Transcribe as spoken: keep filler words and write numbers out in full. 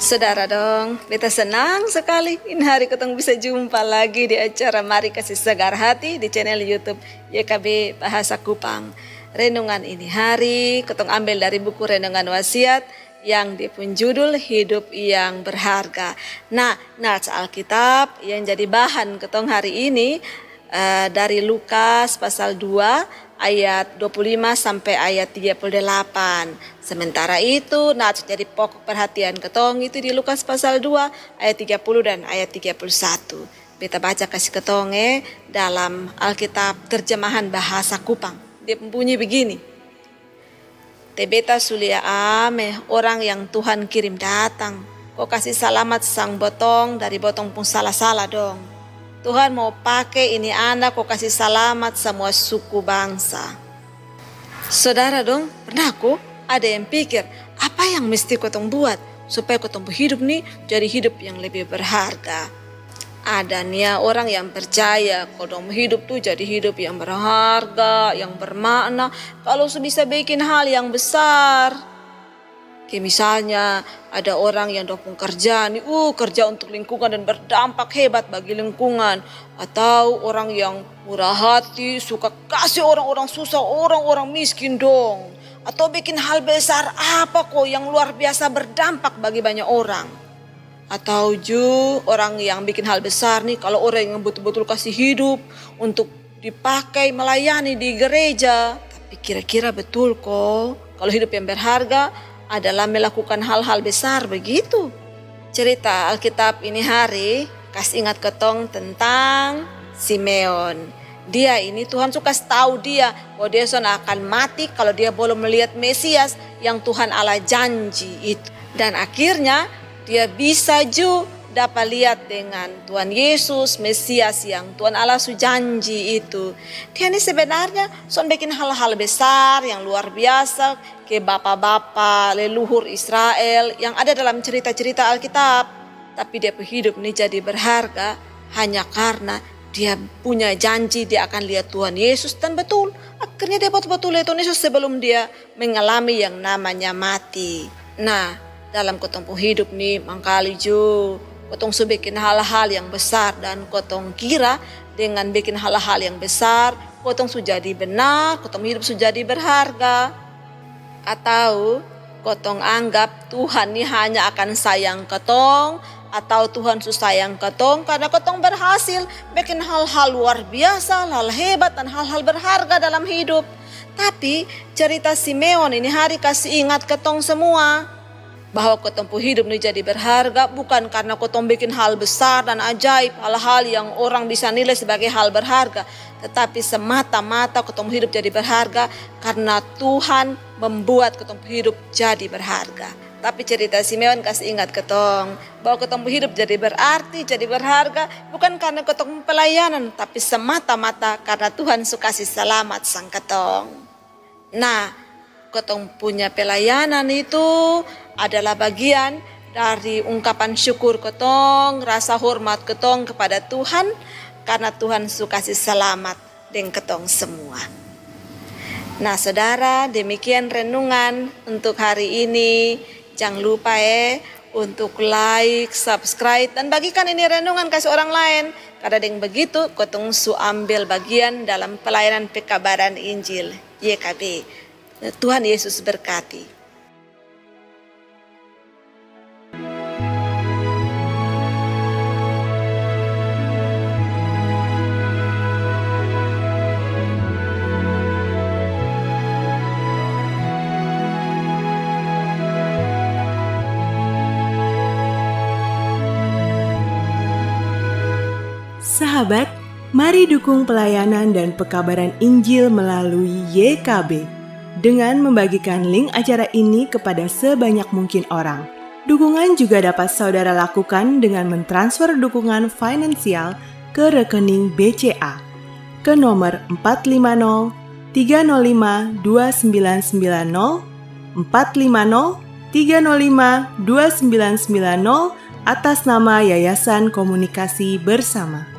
Saudara dong, beta senang sekali ini hari kotong bisa jumpa lagi di acara Mari Kasi Segar Hati di channel YouTube Y K B Bahasa Kupang. Renungan ini hari kotong ambil dari buku Renungan Wasiat yang dia pun judul Hidup yang Berharga. Nah, nats Alkitab yang jadi bahan kotong hari ini eh, dari Lukas pasal dua ayat dua puluh lima sampai ayat tiga puluh delapan. Sementara itu, nats jadi pokok perhatian kotong itu di Lukas pasal dua ayat tiga puluh dan ayat tiga puluh satu. Beta baca kasi kotong eh dalam Alkitab terjemahan bahasa Kupang. Dia bunyi begini. Te beta su lia ame orang yang Tuhan kirim datang ko kasi salamat sang botong dari botong pung sala-sala dong. Tuhan mau pake ini ana ko kasi salamat samua suku bangsa. Saudara dong, pernah ko ada yang pikir apa yang mesti kotong buat supaya kotong pung hidup ni jadi hidup yang lebih berharga? Ada nia orang yang percaya kalo dong hidup tu jadi hidup yang berharga, yang bermakna, kalo su bisa bikin hal yang besar. Ke misalnya ada orang yang dong pung kerja ni, uh kerja untuk lingkungan dan berdampak hebat bagi lingkungan. Atau orang yang murah hati, suka kasi orang-orang susah, orang-orang miskin dong. Atau bikin hal besar apa ko yang luar biasa berdampak bagi banyak orang. Atau ju orang yang bikin hal besar ni, kalo orang yang betul-betul kasi hidup untuk dipake melayani di gereja. Tapi kira-kira betul ko kalo hidup yang berharga adalah melakukan hal-hal besar begitu? Cerita Alkitab ini hari kasi ingat kotong tentang Simeon. Dia ini Tuhan su kasi tau dia bahwa dia son akan mati kalo dia bolom meliat Mesias yang Tuhan Allah janji itu. Dan akhirnya dia bisa ju dapa liat dengan Tuhan Yesus, Mesias yang Tuhan Allah su janji itu. Dia ni sebenarnya son bikin hal-hal besar yang luar biasa ke bapa-bapa leluhur Israel yang ada dalam cerita-cerita Alkitab. Tapi dia pung hidup ni jadi berharga hanya karna dia punya janji dia akan liat Tuhan Yesus dan betul. Akhirnya dia betul-betul liat Tuhan Yesus sebelum dia mengalami yang namanya mati. Nah, dalam kotong pung hidup ni mangkali ju kotong su bikin hal-hal yang besar dan kotong kira dengan bikin hal-hal yang besar kotong su jadi benar, kotong hidup su jadi berharga. Atau kotong anggap Tuhan ni hanya akan sayang kotong, atau Tuhan su sayang kotong karna kotong berhasil bikin hal-hal luar biasa, hal hebat dan hal-hal berharga dalam hidup. Tapi cerita Simeon ini hari kasi ingat kotong semua bahwa kotong pung hidup ni jadi berharga bukan karna kotong bikin hal besar dan ajaib, hal-hal yang orang bisa nilai sebagai hal berharga, tetapi semata-mata kotong pung hidup jadi berharga karna Tuhan membuat kotong pung hidup jadi berharga. Tapi cerita Simeon kasi ingat kotong bahwa kotong pung hidup jadi berarti, jadi berharga bukan karna kotong pung pelayanan, tapi semata-mata karna Tuhan su kasi salamat sang kotong. Nah, kotong punya pelayanan itu adalah bagian dari ungkapan syukur kotong, rasa hormat kotong kepada Tuhan karna Tuhan su kasi salamat deng kotong semua. Nah, saudara, demikian renungan untuk hari ini. Jang lupa eh untuk like, subscribe, dan bagikan ini renungan kasi orang laen. Karna deng begitu kotong su ambil bagian dalam pelayanan pekabaran Injil Y K B. Tuhan Yesus berkati. Sahabat, mari dukung pelayanan dan pekabaran Injil melalui Y K B dengan membagikan link acara ini kepada sebanyak mungkin orang. Dukungan juga dapat saudara lakukan dengan mentransfer dukungan finansial ke rekening B C A ke nomor empat lima nol tiga nol lima dua sembilan sembilan nol, empat lima nol tiga nol lima dua sembilan sembilan nol, atas nama Yayasan Komunikasi Bersama.